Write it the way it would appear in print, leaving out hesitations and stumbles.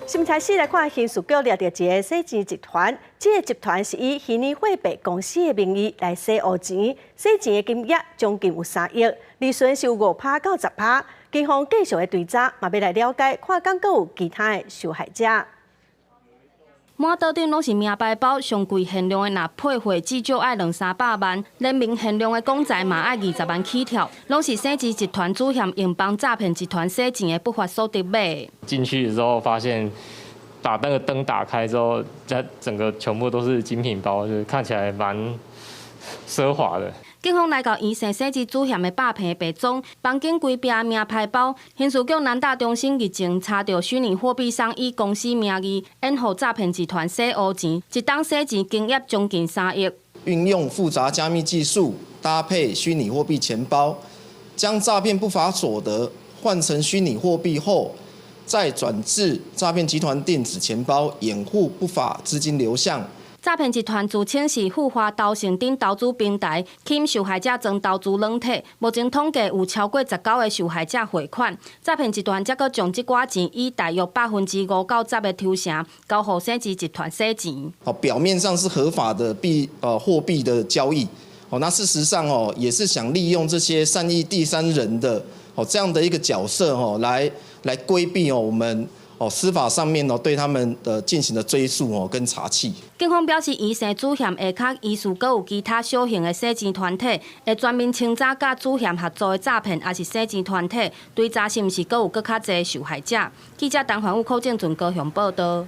新聞開始來看刑事局掠著一个洗錢集團，這个集團是以虛擬貨幣公司的名義來洗烏錢，洗錢的金額將近有3億，利潤是有5趴到10趴。警方繼續的追查，嘛欲來了解，看敢閣有其他的受害者。滿桌頂攏是名牌包，上貴限量的若配貨至少愛兩三百萬，聯名限量的公仔嘛愛20萬起跳，攏是洗錢集團主嫌用幫詐騙集團洗錢的不法所得買。進去的時候發現，把那個燈打開之後，這整個全部都是精品包，就是看起來蠻奢華的。警方來到疑似洗錢主嫌的百坪白莊，房間規壁名牌包。刑事局南大中心日前查著虛擬貨幣商以公司名義掩護詐騙集團洗烏錢，一冬洗錢金額將近3億。運用複雜加密技術搭配虛擬貨幣錢包，將詐騙不法所得換成虛擬貨幣後，再轉至詐騙集團電子錢包，掩護不法資金流向。詐騙集團自稱是富華投信等投資平台，吸引受害者裝投資軟體。目前統計有超過19個受害者匯款。詐騙集團才閣將這寡錢以大約5%到10%的抽成，交予洗錢集團洗錢。哦，表面上是合法的幣貨幣的交易，哦，那事實上哦，也是想利用這些善意第三人的哦這樣的一個角色哦，來規避哦我們哦，司法上面哦，對他們的進行的追訴哦，跟查緝。警方表示，疑似主嫌下跤疑似閣有其他小型的洗錢團體，會全面清查佮主嫌合作的詐騙，抑是洗錢團體，追查是毋是閣有閣較濟受害者。記者陳環武、柯正俊高雄報道。